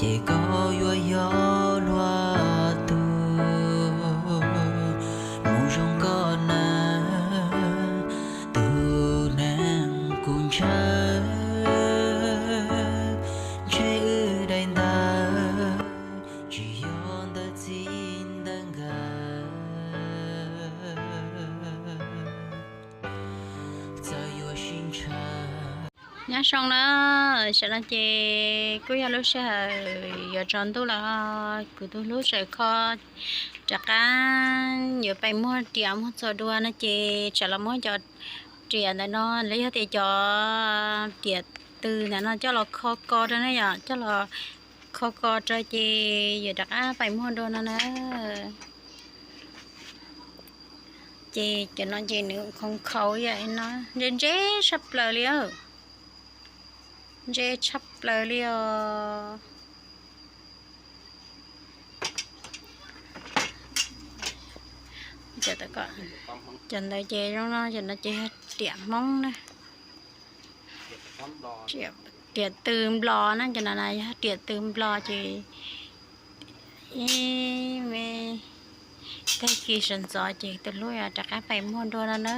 Ces koj yuav yog luag tus mus zoo koj na, tus neeg kuv ntshaw, ntshe wb daim ntawv tsis yog ntawv txij ntawv nkawm. Nyob zoo na, tam sim no ces kuj yog lub sij hawm yuav tsaus ntuj lawm, kuv tus hlub tseem kho rov qab yuav pais muag riam muag txuas dua no ces tsam los muab cov riam ntawm no los yog tias cov riam tw ntawm no coj los kho ko rau na yom, coj los kho ko rau ces yuav rov qab pais muag dua no na. Ces cov no ces nws khoov khaus ib yam no, ntse ntse tshaj plaws li, ntse tshaj plaws li os. Cov ntawd ces zoo no, cov no ces yog riam Hmoob na, riam tw nplos na, cov no yog riam tw nplos ces ib me tag kis sawv ntxov ces tus hlub yuav rov qab pais muag dua no na.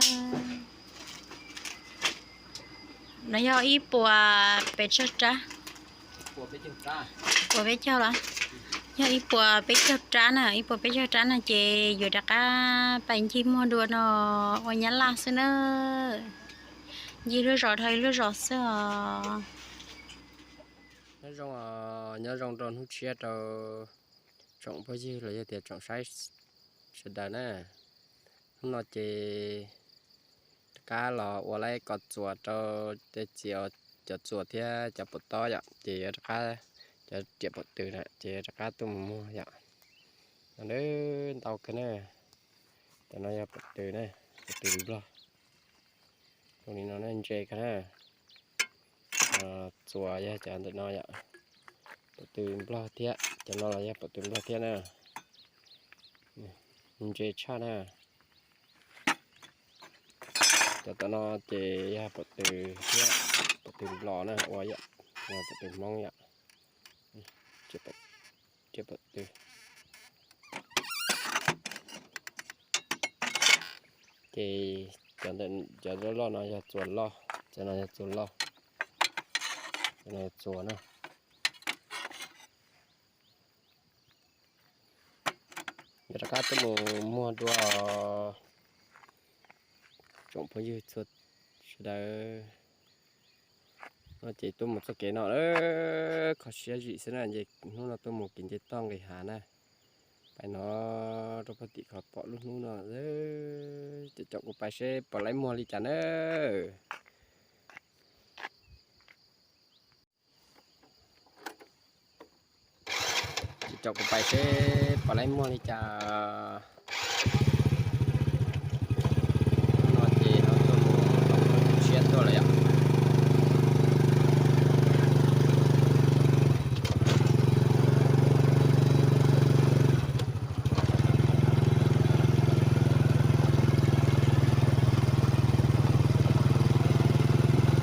No yog ib puas peb caug rab, puas peb caug los? Yog ib puas peb caug rab na, ib puas peb caug rab no ces yuav rov qab pais ncig muag dua no ua Nyab Laj xwb na. Ncig lub zos dhau ib lub zos xwb os. Nyob zoo, nyob zoo rau hnub tshiab rau tsoom phooj ywg los yog tias tsoom saib sawv daws na. Hnub no ces rov qab los ua laib ko txuas rau tej txiv cov txuas thiab cov pum tob yom, ces yuav rov qab cov riam pum tw na ces yuav rov qab tuaj mus muag yom. No ntau kawg na. Cov no yog pum tw na, pum tw nplog. Zoo li no ntse kawg na. Txuas yog cov ntawm no yom, pum tw nplog thiab, cov no los yog pum tw nplog thiab na. Ntse tshaj na. Cov tom no ces yog pum tw thiab, pum tw nplog na, ua yom, pum tw Hmoob yom. Ces cov loj loj no yog txuas loj, cov no yog txuas loj, cov no yog txuas na. Yuav rov qab tuaj mus muag dua tsoom phooj ywg txhua sawv daws. No ces tuaj mus txoj kev no, kho siab zim xwb na, ces hnub no tuaj mus kev nce toj nqis hav na. Pais no rau pem tim qhov pom lub hnub no, ces caum kuv pais seb puas laib muag li cas na. Ces caum kuv pais seb puas laib muag li cas. No ces no tuaj mus tau hnub tshiab tuaj lawm yom.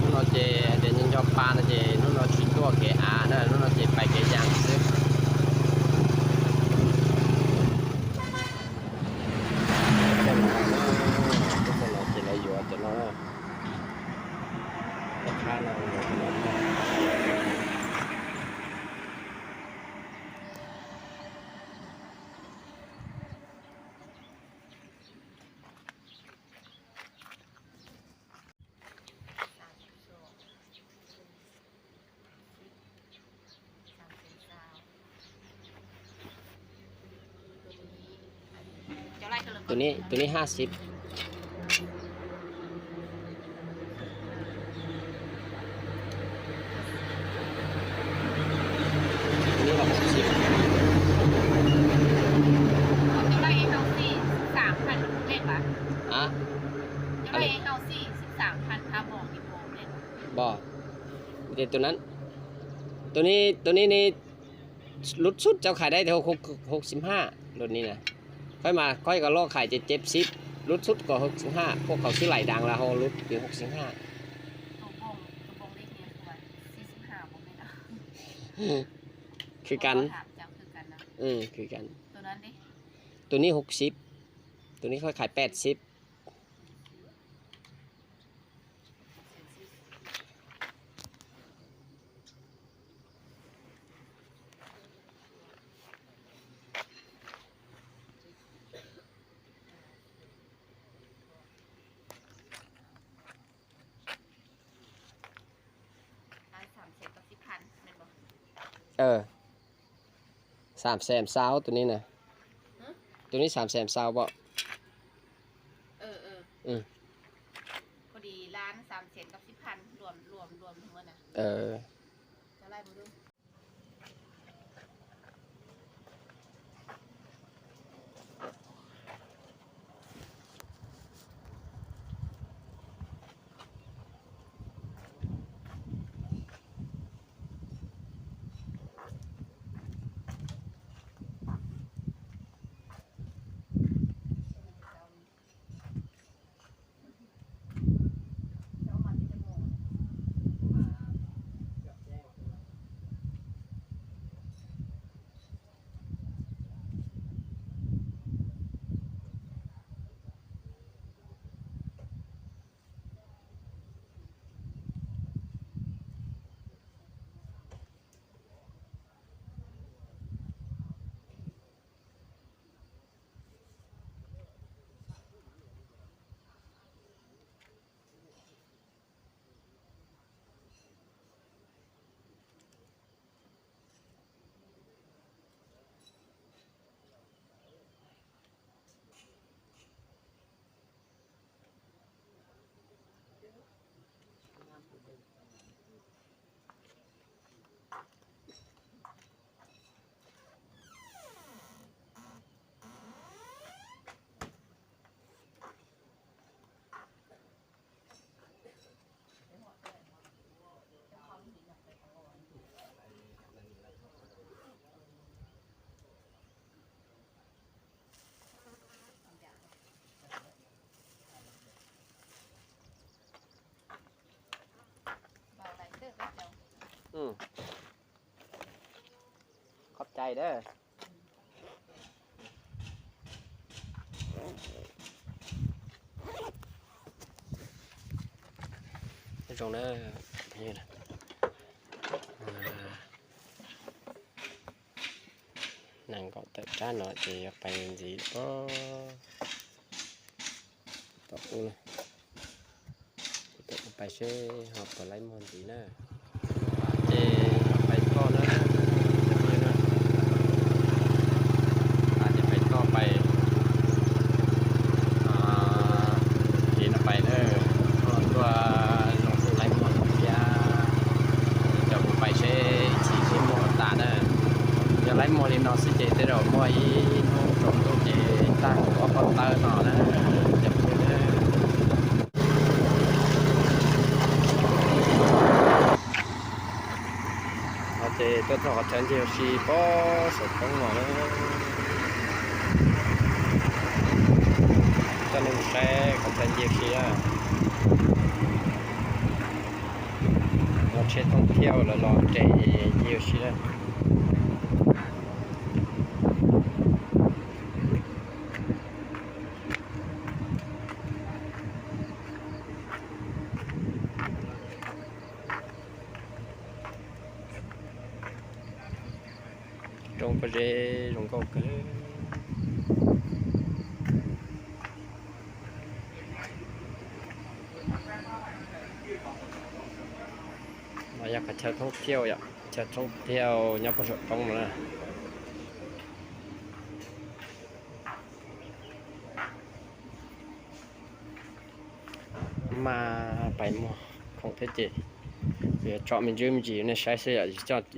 Hnub no ces tias nco nco pa no ces hnub no tsis tuaj kev av na, hnub no ces pais kev yas xwb. Ces lawv yuav cov no,ตัวนี้ตัวนี้ห้าสิบ ตัวนี้ละหกสิบ ตัวแรกเอาสี่สิบสามพันเล่นปะ ฮะ ตัวแรกเอาสี่สิบสามพันครับบอกอีกบอกเล่น บ่ แต่ตัวนั้น ตัวนี้ ตัวนี้นี่ หลุดสุดเจ้าขายได้แต่หก หกสิบห้า รุ่นนี้นะ ค่อยมา ค่อยก็ลอกขายเจ็ด เจ็ดสิบ หลุดสุดก็หกสิบห้า พวกเขาซื้อหลายดังแล้วเขาหลุดเป็นหกสิบห้า ตัวบงตัวบงเล็กเนี่ยคือว่าสี่สิบห้าผมไม่เอา คือกัน อืม คือกัน ตัวนี้หกสิบ ตัวนี้เขาขายแปดสิบ เออ สามแสนซาว ตัวนี้นะ ตัวนี้สามแสนซาว บ่ เออ เออ อืม พอดีล้านสามแสนกับสิบพัน รวม รวม รวมทั้งหมดนะ เออ จะไล่มาดู Khov cai dab. Zoo na, nees nkaum tawm tsab no ces yuav pais ntxiv pob tom ub na. Ces pais seb ho puas laib muag ntxiv na. Ces pais toj na, ces pais toj pais, ces no pais na, tuaj zoo xwb laib muag thiab. Cov kuv pais seb ib chim seb muag tas na. Yog laib muag li no xwb ces tej zaum muaj ib hnub tsaus ntuj ces tag kuv ob pob tawb no na. Ces tuaj txog qhov chaw ncig ua si pob saum roob no na. Coj nej mus saib qhov chaw ncig ua si na. Muaj tsheb thoob thiaj lawv los nres ncig ua si na. Roob pob zeb zoo nkauj kawg. No yog qhov chaw thoob thiaj yom, chaw thoob thiaj nyob puag saum roob no na. Mas pais muag khoom thiab ces yuav tsom me ntsis me ntsis nej saib xwb yom,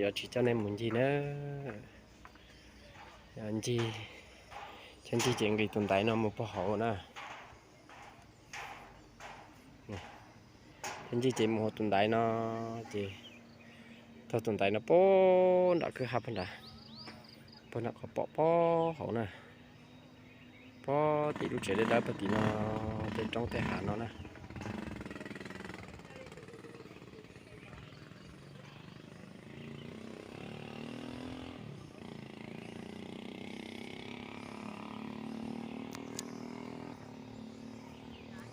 yuav tsis coj nej mus ncig na. Ncig, cov ncig ces nqis tus ntaiv no mus puag hauv na. Cov ncig ces mus hauv tus ntaiv no, ces taug tus ntaiv no puag nram kwj ha puag nrad, puag nram qhov pom pob hauv na, pob tim lub tsev dawb dawb puag tim no, tej roob tej hav no na.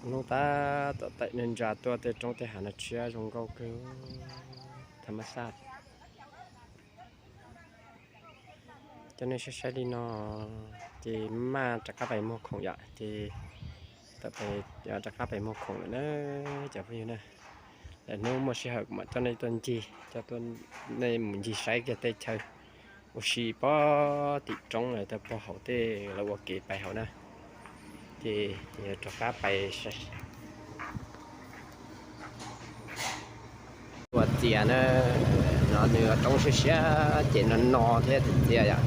Hnub tab tom tawm neeg ntsa tuaj tej roob tej hav no tshiab zoo nkauj kawg, tham mas xaj. Coj nej saib saib li no, ces maj rov qab pais muag khoom yom, ces tawm pais, rov qab pais muag khoom lawm na cov phooj ywg na. Lwm hnub muaj sij hawm kuv mam coj nej tuaj ncig, coj nej mus ncig saib kiag tej chaw ua si pob tim roob lawm, tau pog hauv tej lawv ua kev pais hauv na. Ces rov qab pais ua txias na, no nws roob siab siab ces no no thiab txias yom.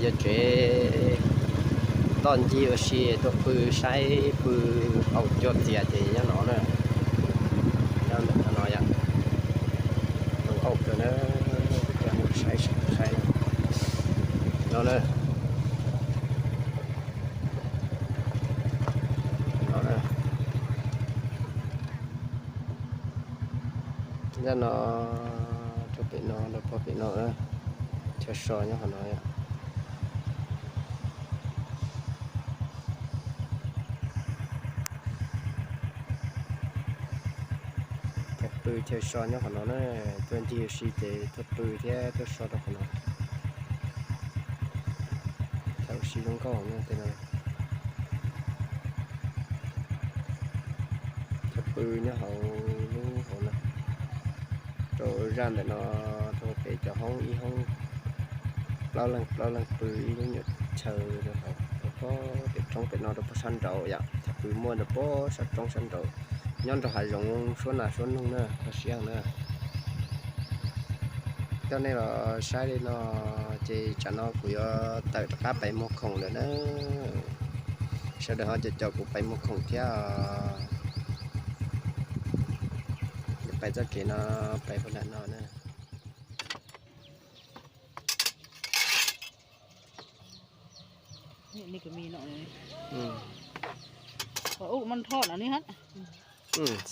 Yog tsev toj ncig ua si tuaj pw saib pw hauv cua txias ces nyob no na. Nyob ntawm no yom, zoo nkauj kawg na, coj nej saib saib no na. Nyob no, rau pem no rau pog pem no, chaw so nyob qhov no. Chaw pw chaw so nyob qhov no na, tuaj ncig ua si ces tuaj pw thiab tuaj so rau qhov no. Chaw ua si zoo nkauj no tej no. Chaw pw nyob hauv lub hauv no, rau zaj ntawm no, rau pem cov hoob ib hoob plaub leeg plaub leeg pw ib lub nyuam chaw rau hauv, rau pem roob pem no rau pem sab nraud yom. Chaw pw muaj rau pem sab roob sab nraud, nyob rau hav zoov suab nas suab noog na, kho siab na. Coj nej los saib li no, ces tsam no kuv yuav tawm rov qab pais muag khoom lawm na. Sawv daws ho caum caum kuv pais muag khoom thiab. Yuav pais txoj kev no, pais puag nram no na.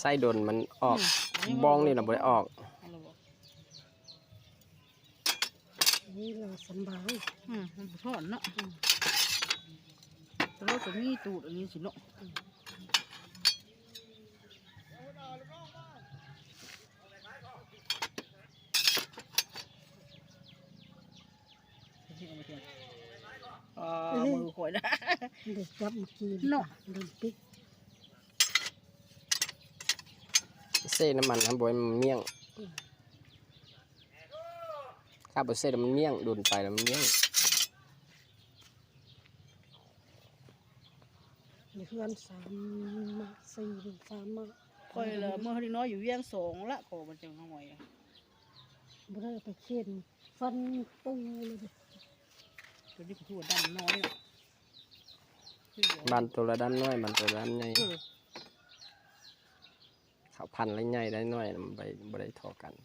Saib đồnมันออก บ้องนี่เราไม่ได้ออก Thom no, tau los tau me tus ni tsis no. Mus khuav na. Xej no mas hab npuav miej. Kab puas xej no mas miej, đùn pais no mas miej. Qhov muaj li no yus yeej xoom lawm ko mas tseem no mas. Ban tus lawv dab nyoj, ban tus lawv dab nyoj. Thaum phaj lawv nyaj dab nyoj npaj npaj thov kam.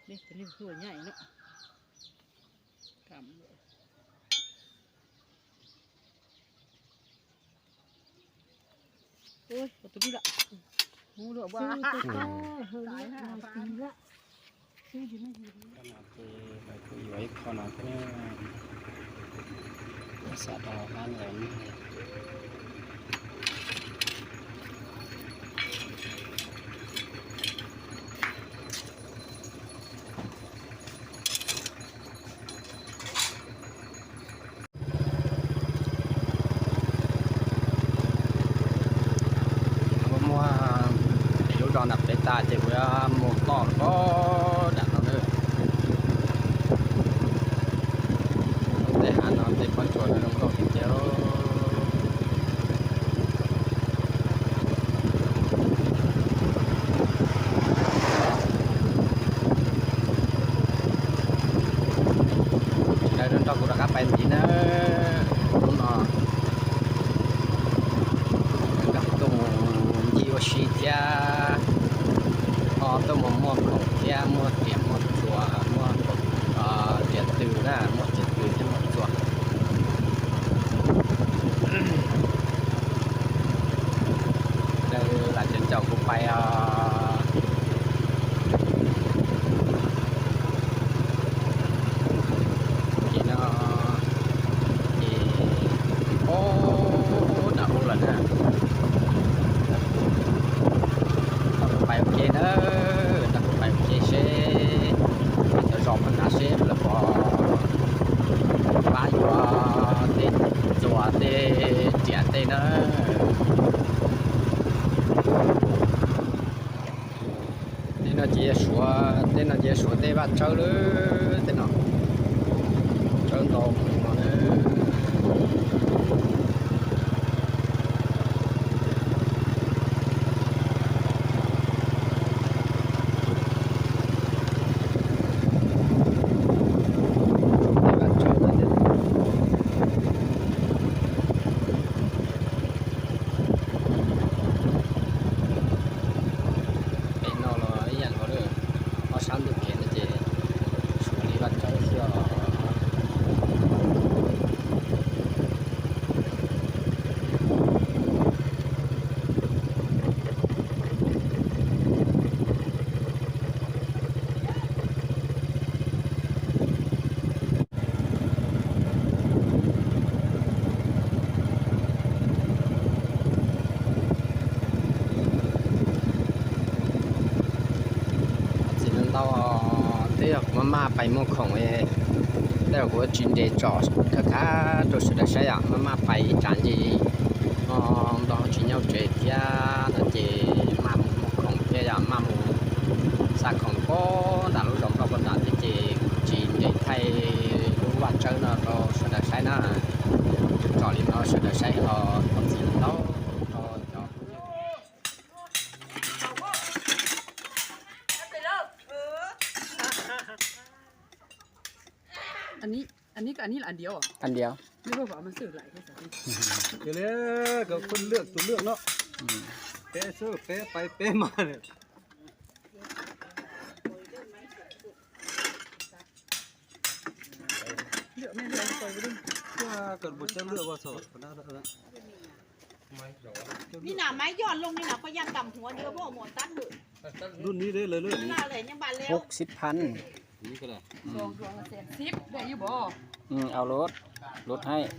Ces lawv kuj yuav ib qho no thiab, xav rau hauv hab lawm. Muaj lub zos nram peb tas ces kuv yuav mus tom pem nram no na. Tej hav no tej pob tsuas no zoo nkauj tiag tiag. Sawv daws nrog kuv rov qab pais ntxiv na. Hnub no tuaj mus ncig ua si thiab, ho tuaj mus muag khoom thiab, muag riam muag txuas, muag riam tws na, muag riam tws thiab muag txuas. Sawv daws lam caum kuv pais os. Ces no ces Ces yog Suav, tej no ces Suav tej vaj tsawb lawm, tej no tsawb ntau no. Pem no los ib yam nkaus, ob sab ntug kev no ces Suav li vaj tsawb xwb os. Txiv ntau, twb yog kuv maj maj pais muag khoom, tej zaum kuv tsis nres tsom khawv khav rau sawv daws saib os, maj maj pais ib tsam nce nto tsis nyob tsev thiab no ces maj mus muag khoom thiab yog maj mus xa khoom puag nram lub zos nplog puag nram thiab ces kuv tsis nres thaij lub vaj tsawb no rau sawv daws saib na. Tsom li no sawv daws saib os, thov txim ntau rau cov An Mib nam maiv yog loo li na, koj yaj tam huav li, hub sib phan. Au lov, lov hais.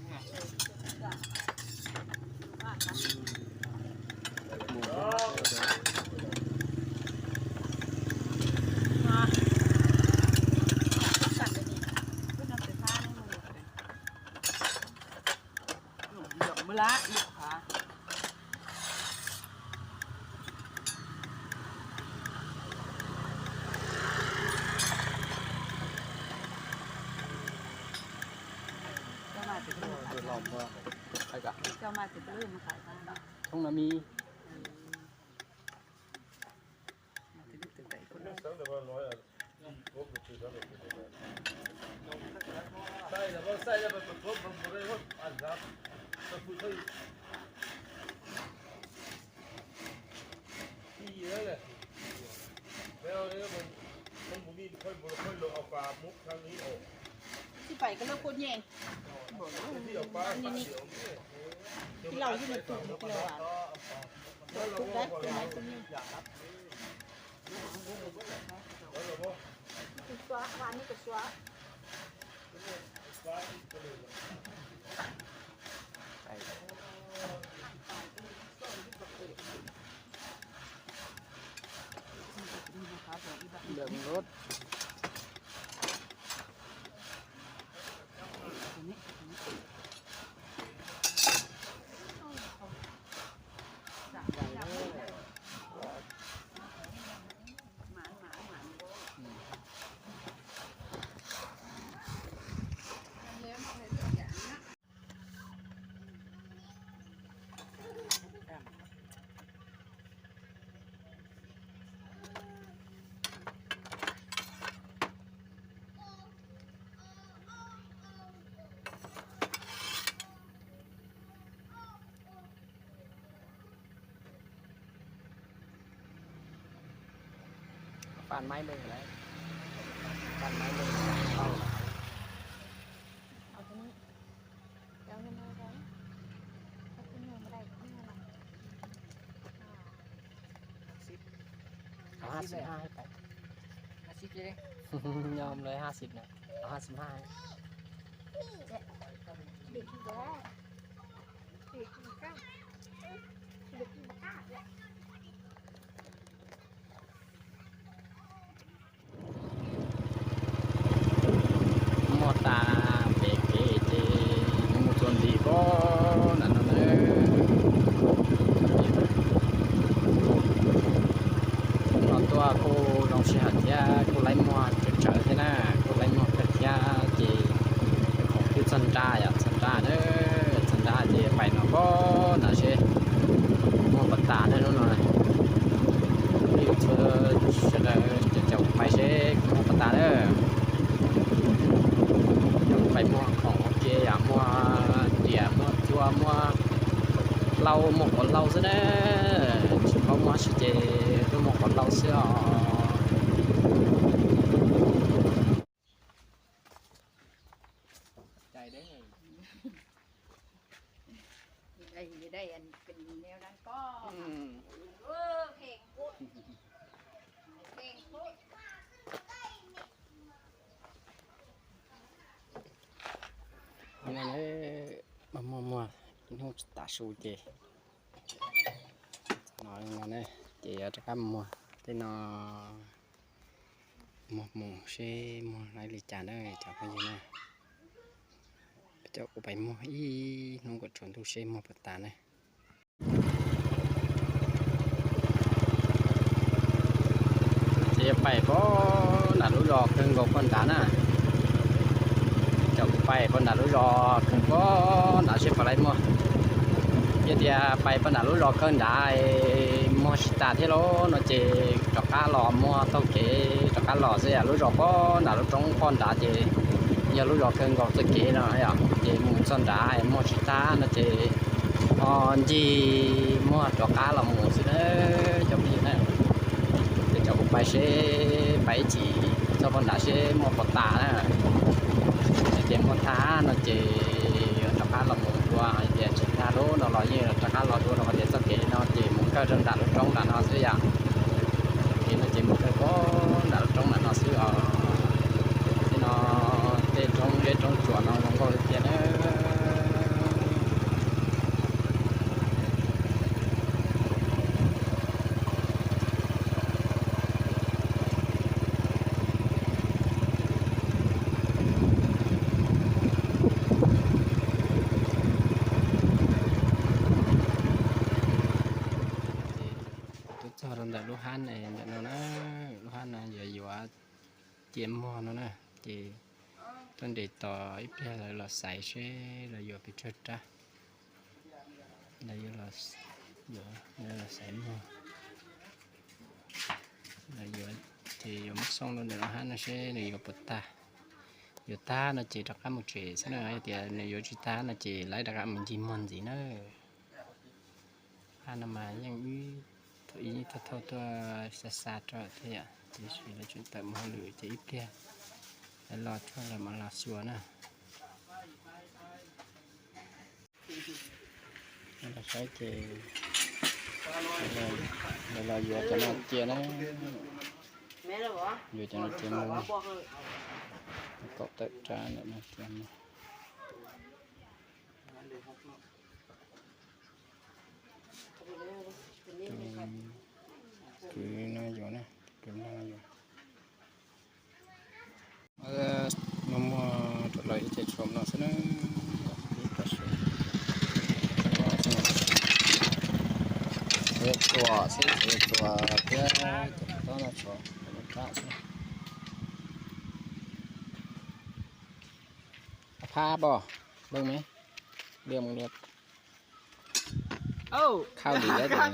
Thoob no me. Tsis pais ko lawv puas nyem. Ib los yus nws tus tus los, tus dab tus nai tus ni. Tus xua, tus xua. Lượm lốt. Phan máy lên đấy. Phan máy lên. Kéo lên đây đấy. Các cái người mà đẩy cũng như là. Sip. Au, ha sip hai. Ha sip chứ. Nhom rồi ha sip nữa. Au, ha sip hai. Để khi đó. Để khi đó. Để khi đó. Muaj tas pem kev ces mus txuas ntxiv pab na no na. Hnub no tuaj kuj zoo Sij hawm thiab kuj laib muag tsawv tsawv thiab na, kuj laib muag kawg thiab ces khoom twb txog nra yom, txog nra na, txog nra ces pais no pab nram seb muag puas tas na hnub no. Txhua sawv daws caum caum kuv pais seb kuv muag puas tas na. Yog kuv pais muag khoom ua ke yom, muag riam muag cua muag hlau, muag quav hlau xwb na. Tsis paub muag dab tsi ces tuaj muag quav hlau xwb os. Muag muag ib hnub tsis tas su ces no, ces yuav rov qab muag tej no, muag mus seb muag laib li cas na cov phooj ywg na. Peb coj kuv pais muag ib hnub kom tsaus ntuj seb muag puas tas na. Ces pais pab nram lub zos kawg nkaus pab nrad na. Coj kuv pais pab nram lub zos kawg pab nrad seb puas laib muag. Yog tias pais pab nram lub zos kawg nrad muag tsis tas thiab lauj no ces rov qab los muag taug kev rov qab los xwb. Lub zos pab nram lub roob pab nrad ces yog lub zos kawg nkaus txoj kev no yom, ces mus txog nrad muag tsis tas no ces ho ncig muag rov qab los mus xwb na cov phooj ywg na. Ces coj kuv pais seb pais ib chim txog pab nrad seb muag puas tas na. Ces muag tag no ces rov qab los mus dua, tias tsis tag lub no los yeej rov qab los dua rau qhov tias txoj kev no ces mus kawg rau nram lub roob nram no xwb yom. Kev no ces mus kawg pab nram lub roob nram no xwb os. Tej no tej roob zeb roob tsuas no zoo nkauj li tiag na. Twb txog rau ntawm lub hab ntawm no na, lub hab no yuav yuav cia muag no na, ces tuaj nres tos ib pliag lawv los xaiv seb lawv yuav pes tsawg rab. Lawv yuav los, yuav los xaiv muag. Lawv yuav, ces yuav muab xauj rau ntawm lub hab no seb nws yuav puas tag. Yuav tag no ces rov qab mus tsev xwb na, yog tias nws yuav tsis tag no ces lawv rov qab mus ncig muag ntxiv na. Hab no mas yeej ib thauj thauj tuaj xa xa rau thiab yom, tiam sis lawv tseem tawm mus hauj lwm ces ib pliag lawv los txog lawv mam los xyuas na. Los saib ces lawv los yuav cov no cia na, yuav cov no cia muag, kaum tawm rab ntawm no cia muag. Tus kwv no yuav na, tus kwv no yuav. Muag muag rau lawv ib ce tshuam no xwb na. Tsuas xwb, tsuas thiab cov tob no tshuam rab xwb. Phab pom, lej me, liaj mus liaj. Khau dim lawm.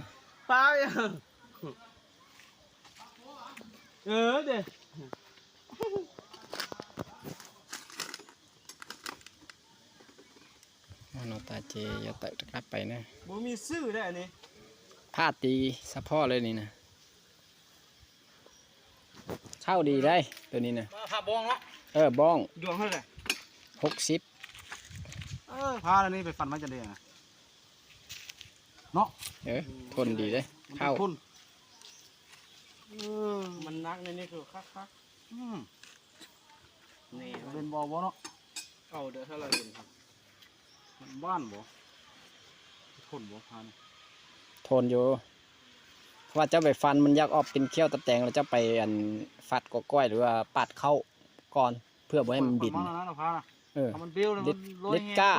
No tas ces yuav tawm rov qab pais na. Phaj tis xab phoj le ni na. Khau dim lawm tus ni na. Npoo, hub sib. Thon dim lawm, khau. Thon yus, vaj cov pais fas mas yog ob pin khiav tas teev los cov pais fas kom kuaj lawm pam khau kom phwj mus es pin. Lij kaj,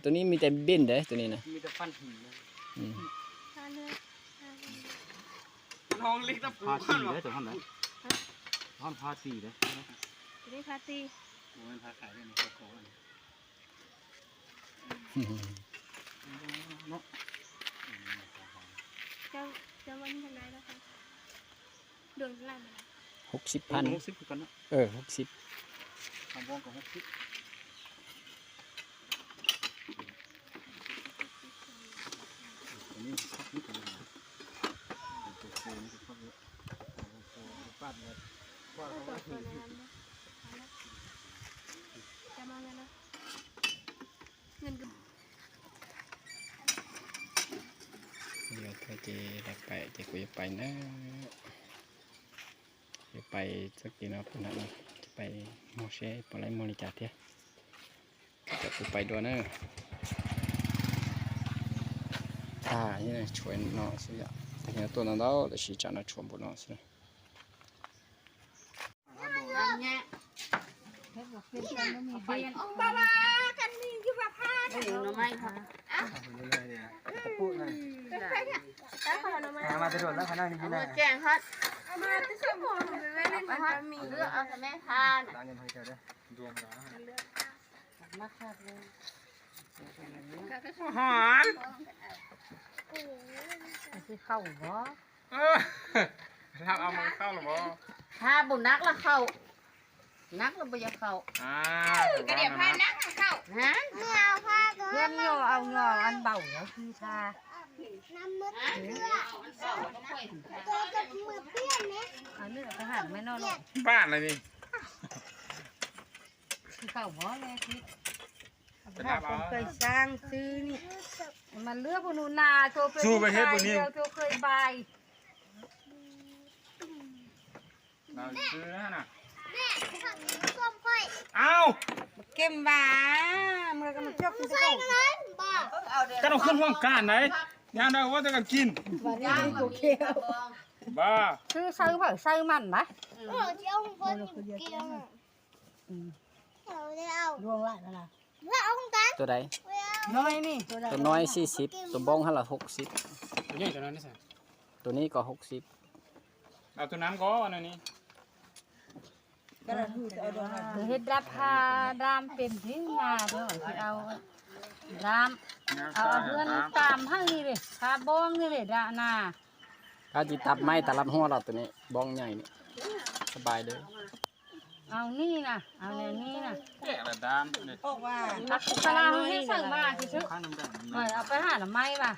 tus ni me tes pin ntawd tus ni na. Pha tij ntawd, pha tij ntawd. Pha tij. Hauv xib phav, hauv xib, yog tag ces lawv pais ces kuv yuav pais na. Yuav pais txoj kev no puag nram no, pais muag seb puas laib muag li cas thiab. Ces kuv pais dua na. Tag tshuav no xwb yom, tag no tuaj ntau ntau tab sis tsam no tshuav npaum no xwb. Hov, hab npaum nab los khaum, nab los puas yog khaum? Hab, nyob au nyob an npaum yog tsis tha. Npaj na ni. Tsis khaum mov ne, khaum pem saab xwb ni. Mas lwb puas nus nas, tsuas pem nus nas, tsuas khaum npais. Kev npam, koj no khwb huaj kas ntawd, nyab ntawd ua tej kas kij. Xwb saw phawm saw mas ntawd. Tus dais, tus no xib xib, tus npoob hab los hauv xib. Tus no kom hauv xib. Tus hej dab pha dab pem ntxiv mas tsis au dab, au hwb tam hawj li, pha npoob li dab na. Tab sis tag maib tas lab huaj los tus no npoob nyaij ni, sab npais li. Au ni na, au ni na. Au peb ha los maib mas.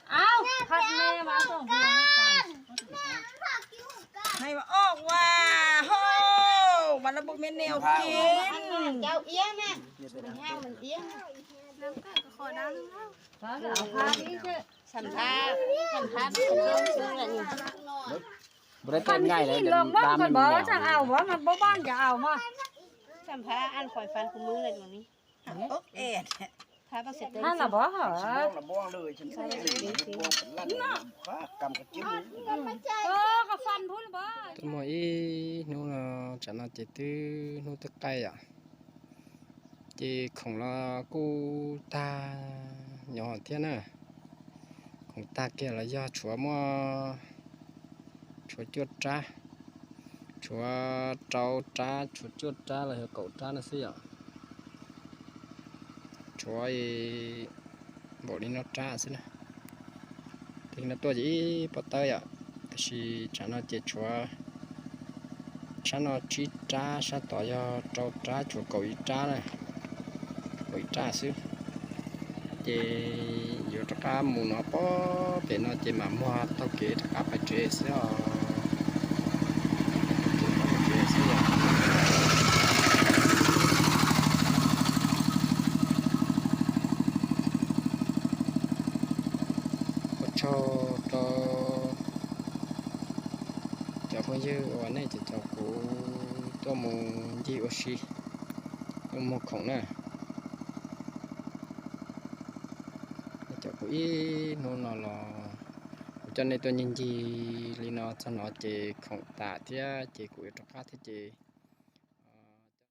Au, phab me mas au. Mas ua hauj, mas lawv npua me nws ua kis. Npua dab nyaij los npoob kod npov tsaam au, npov mas npoob npoob cov au mas. Phab los npov hov. Tuaj muaj ib hnub no, tsam no ces twb hnub twb qaij yom. Ces khoom los kuj tag nyob thiab na. Khoom tag kiag los yog tshuav muaj, tshuav cuaj rab, tshuav rau rab, tshuav cuaj rab los yog kaum rab no xwb yom. Tshuav npaum li no rab xwb na. Tag kis no tuaj ces ib pob tawb yom, tab sis tsam no ces tshuav sab no tsib rab, sab tod yog rau rab, tshuav kaum ib rab na, kaum ib rab xwb. Ces yuav rov qab mus no pob pem no ces mam muag taug kev rov qab pais tsev xwb os. Taug kev rov qab pais tsev xwb os. Ua tsaug rau cov phooj ywg uas nej cov caum kuv tuaj mus ncig ua si, tuaj muag khoom na. Nej caum kuv ib hnub no los kuv coj nej tuaj ncig ncig li no txog no ces khoom tas thiab ces kuv yuav rov qab thiab ces